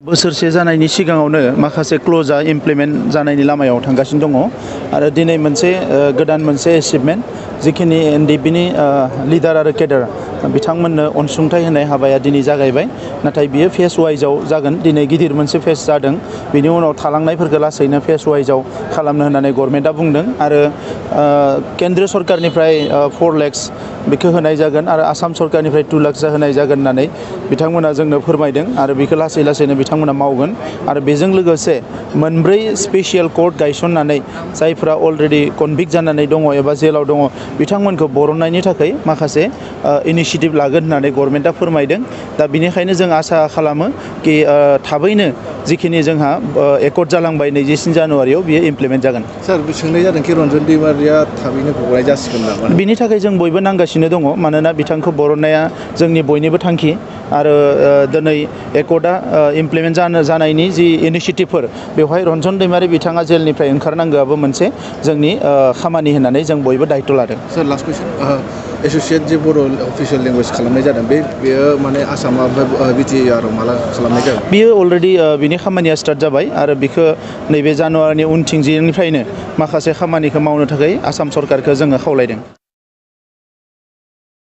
बोसोरसे जानायनि सिगाङावनो माखासे क्ल'जआ इमप्लिमेन्ट जानायनि लामायाव थांगासिनो दङ आरो दिनै मोनसे गोदान मोनसे एचिभमेन्ट जिखिनि एनडिपिनि लिडार आरो केडार बिथांमोननो अनसुंथाइ होनाय हाबाया दिनै जागायबाय नाथाय बियो फेज वाइजआव जागोन दिनै गिदिर मोनसे फेज जादों बिनि उनाव थालांनायफोरखौ लासैनो फेज वाइजआव खालामनो होननानै गभर्नमेन्टआ बुंदों आरो केन्द्र सरकारनिफ्राय 4 लाख बेखौ होनाय जागोन आरो आसाम सरकारनिफ्राय 2 लाख होनाय जागोन होननानै बिथांमोना जोंनो फोरमायदों आरो बेखौ लासै लासैनो बिथांमोना मावगोन आरो बेजों लोगोसे मोनब्रै स्पेसियेल कर्ट गायसननानै जायफ्रा अलरेडि कनभिक्ट जानानै दङ एबा जेलाव दङ बिथांमोनखौ बरननायनि थाखाय माखासे इनिशिएटिभ लागोन होननानै गभर्नमेन्टआ फोरमायदों दा बिनिखायनो जों आसा खालामो कि थाबैनो जिखिनि जोंहा एकर्ड जालांबाय 24 जानुवारियाव बियो इमप्लिमेन्ट जागोन। सार सोंनाय जादों कि रन्जन दैमारिया थाबैनो गनाय जासिगोन नामा? बिनि थाखाय जों बयबो नांगासिनो दङ मानोना बिथांखौ बरननाया जोंनि बयनिबो थांखि आरो दिनै एकर्डआ इमप्लिमेन्ट जानायनि जि इनिशिएटिभफोर बेवहाय रन्जन दैमारि बिथाङा जेलनिफ्राय ओंखारनांगौआबो मोनसे जोंनि खामानि होननानै जों बयबो दायित्व लादों। सार लास्ट कुइसन एस'सियेट जे बर' अफिसियेल लेंगुवेज खालामनाय जादों बेयो माने आसामा बिटिआरआव माला खालामनाय जागोन? बियो अलरेडि बिनि खामानिया स्टार्ट जाबाय आरो बिखौ नैबे जानुवारिनि उनथिंजिनिफ्रायनो माखासे खामानिखौ मावनो थाखाय आसाम सरकारखौ जोङो खावलायदों।